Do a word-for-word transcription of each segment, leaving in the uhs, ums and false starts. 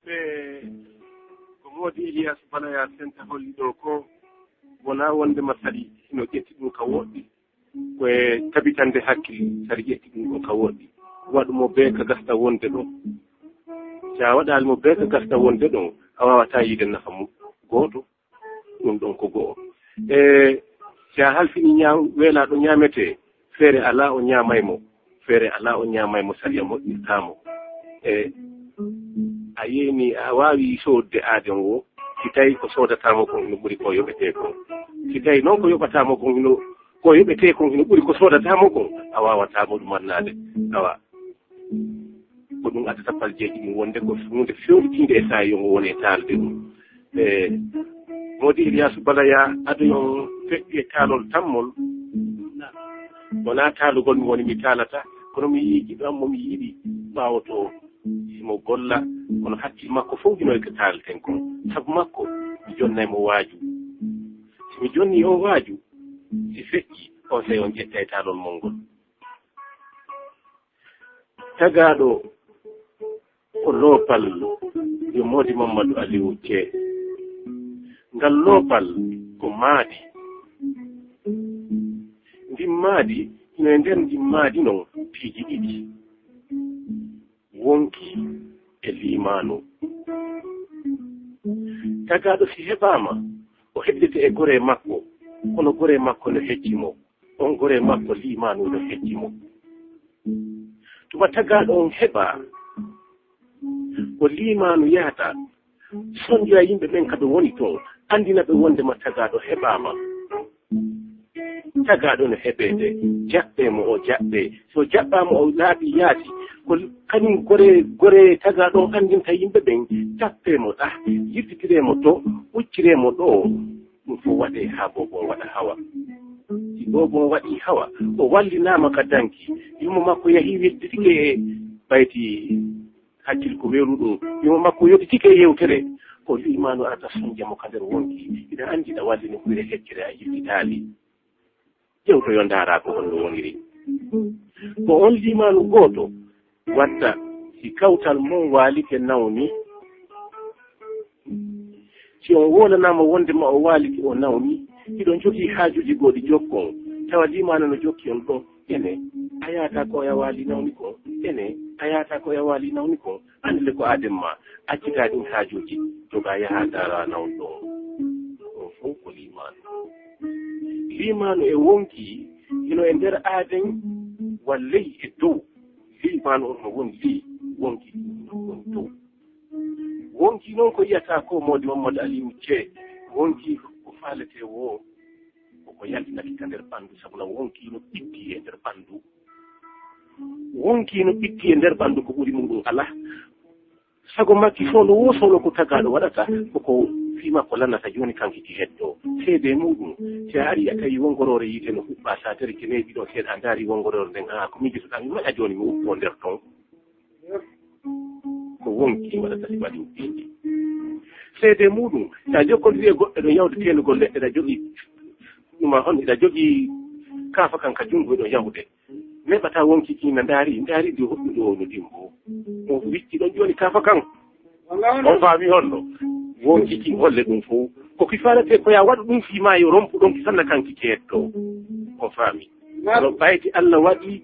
Ɓe ko moodi Eliyaas Balaya Senta holli ɗo ko wonaa wonde ma sari hino ƴetti ɗum ka woɗɗi, ko e tabitande hakkille sari ƴetti ɗum ɗon ka woɗɗi. Waɗu mo bee ka gasɗa wonde ɗon. Si a waɗaali mo bee ka gasɗa wonde ɗon, a waawataa yiide nafa mum gooto. Ɗum ɗon ko go'o. E si a halfini ñaam-, weelaaɗo ñaametee, feere alaa o ñaamay mo, feere alaa o ñaamay mo, sariya moƴƴirtaa mo. E a yeeni, a waawi soodde aaden woo, si tawi ko soodataa mo kon hino ɓuri ko yoɓetee kon. Si tawi noon ko yoɓataa mo kon hino, ko yoɓetee kon hino ɓuri ko soodataa mo kon, a waawataa mo ɗum annaade. Awa. Ko ɗum addata paljeeji ɗin wonde ko huunde fewtiinde e saa'i yo ngo wone e taalde ɗum. E moodi Iliyaasu Balaya, ado yon feƴƴi e taalol tammol. Wonaa taalugol mi woni mi taalata, kono mi yiɗi ɗo mo mi yiɗi ɓaawoto himo golla, kono hakkil makko fof hino e ko taalten kon. Sabu makko, mi jonnay mo waaju. Si mi jonni on waaju, si feƴƴi, on sey on ƴetta e taalol mon ngol. Tagaaɗo ko loopal yo Moodi Mammadu Aliw Cee. Ngal loopal ko maadi. Ndin maadi, hino e nder ndin maadi non piiji ɗiɗi. Wonki e liimaanu. Tagaaɗo si heɓaama, o heddete e goree makko, kono goree makko no hecci mo. On goree makko liimaanu no hecci mo. Tuma tagaaɗo on heɓaa, ko liimaanu yahata, sonjoya yimɓe ɓen ka ɓe woni ton, anndina ɓe wonde ma tagaaɗo heɓaama. Tagaaɗo no heɓeede, jaɓɓee mo o jaɓɓee. Si o jaɓɓaama o laaɓi yaasi, ko kañum goree, goree tagaaɗo on anndinta yimɓe ɓen, tappee mo ɗah, yirtitiree mo to, ucciree mo ɗo. Ɗum fof waɗee haa boobo on waɗa hawa. Si boobo on waɗii hawa, o wallinaama ka danki, yumma makko yahii wedditike e ɓayti hakkil ko weeru ɗum. Yumma makko yedditike e yewtere, ko liimaanu arata sonja mo ka nder wonki. Ina anndi ina wallini ko wiyee heccere a yiltitaali. Ƴeewto yo ndaaraa ko honno woniri. Ko on liimaanu gooto watta si kawtal mon waalike nawni. Si on woolanaama wonde ma o waalike o nawni, hiɗon jogii haajuuji goɗɗi jokkon, tawa liimaanu no jokki on ɗon, ene, a yaata ko ya waali nawni kon, ene, a yaata ko ya waali nawni kon, anndile ko aaden ma, accitaa ɗin haajuuji, jogaa yahaa ndaaraa nawɗo on. Ɗum fof ko liimaanu. Liimaanu e wonki hino e nder aaden wa ley e dow. Liimaanu on no woni ley, wonki no woni dow. Wonki noon ko yiyataa ko Moodi Mammadu Aliyu Cee, wonki ko faaletee woo, ko ko yaltinaki ka nder ɓanndu, sabu na wonki no ɓitti e nder ɓanndu. Wonki no ɓitti e nder ɓanndu, ko ɓuri mum ɗum alaa. Sago makki solo woo solo ko tagaaɗo waɗata, ko ko fii makko lanata jooni kanki ki heddoo. Seedee muuɗum, si a arii a tawi wongoroore yiite no huɓɓaa, si a dari ke neeɓi ɗon seeɗa, a ndaari wongoroore nden, aa, ko miijitoɗaa, mi waɗa jooni mi uppoo nder ton. Ko wonki waɗata si waɗi huɓɓiindi. Seedee muuɗum, si a jokkondirii e goɗɗo ɗo yawde teenugol leɗɗe, ɗa jogii ɗuma hon, ɗa jogii kaafa kan ka junngo ɗo yawde. Neɓataa wonki kin na ndaari, ndaari ndi hoɗɗuɗo o no dimbo. O wicci ɗon jooni kaafa kan. On faami honno? Wonki kin holle ɗum fof. Ko ki faalete ko ya waɗu ɗum fii ma yo rompu ɗon ki sanna kanki keetto. On faami? Kono ɓayti Allah waɗi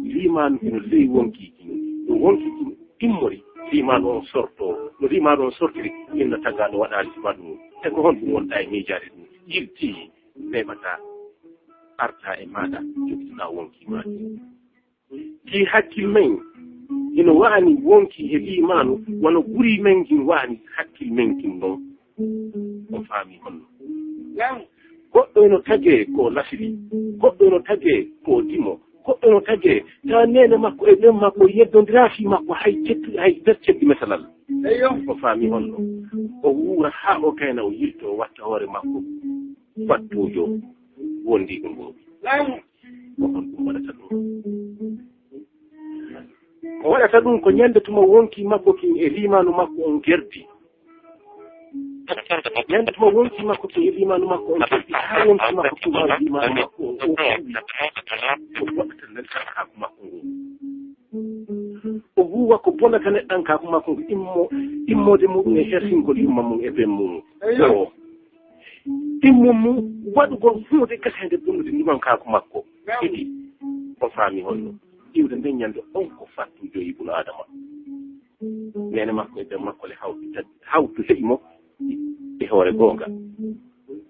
liimaanu hino ley wonki kin. No wonki kin immori, liimaanu on sorto. No liimaanu on sortiri, inna tagaaɗo waɗaali si waɗu ɗum. E ko honɗum wonta e miijaade ɗum? Yilti. Neɓataa, arta e maaɗa, jokkitoɗaa wonki maa ɗin. Ki hakkil men, hino wa'ani wonki e liimaanu, wano guri men ngin wa'ani hakkil men kin non. On faami honno? Goɗɗo eno tagee ko lasili, goɗɗo eno tagee ko dimo, goɗɗo eno tagee tawa neene makko e ɓen makko yeddondiraa fii makko hay ceddu, hay nder ceddi mesalal. On faami honno? O wuura haa o gayna, o yilto, o watta hoore makko fattuujo wondiiɗo ngooɓi. Ko honɗum waɗata ɗum? Ko waɗata ɗum ko ñande tuma wonki makko kin e liimaanu makko on gerdi. Ñande tuma wonki makko kin e liimaanu makko on gerdi, haa wonki makko kin e liimaanu makko on o kuwi. Ko waɗata nden sarkaaku makko ngun. O huuwa ko bonata neɗɗankaaku makko ngu, immo, immoode muɗum e hersingol yumma mum e ben mum. O immo mum waɗugol huunde gasande bonnude ndimankaaku makko. Tigi, on faami holno? Iwde nden ñande on ko fattuujo ibnu Adama. Neene makko e ben makko le hawtu, hawtu heɓi mo e hoore goonga.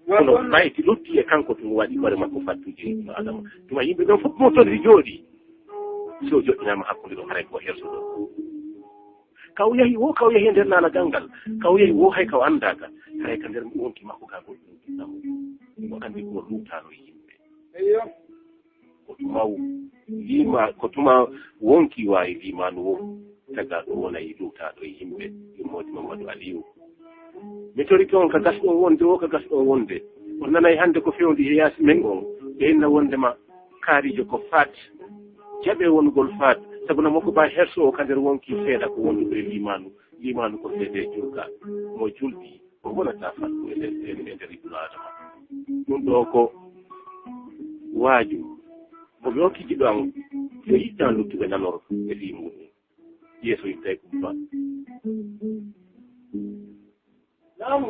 Kono ɓayti lutti e kanko tun waɗi hoore makko fattuujo ibnu Adama. Tuma yimɓe ɓen fof mo toon ri jooɗi. Si o joɗɗinaama hakkunde ɗo, haray ko herso ɗo. Ka o yahi wo, ka o yahi e nder naanagal ngal, ka o yahi wo, hay ka o anndaaka, haray ka nder wonki makko ka goɗɗum ɗiɗɗamo. O anndi ko luutaano e yimɓe. Ko tuma o liima, ko tuma wonki waawi liimaanu wo, tagaaɗo wona e luutaaɗo e yimɓe, immoodi Mamadou Aliou. Mi torike on ka gasɗon wonde o, ka gasɗon wonde. On nanay hannde ko fewndi e yaasi men on, ɓe inna wonde ma kaarijo ko faat. Jaɓe wonugol faat, sabu no makko ba herso o ka nder wonki seeɗa ko wonduɓe e liimaanu, liimaanu ko seede jurga. Mo julɗi, o wonata fattu e nder, e nder ibnu Adama. Ɗum ɗo ko waaju, ko ɓe okkiti ɗo an, yo yittan luttuɓe nanor e fii muɗum. Yeeso yittay kumpa. Naam.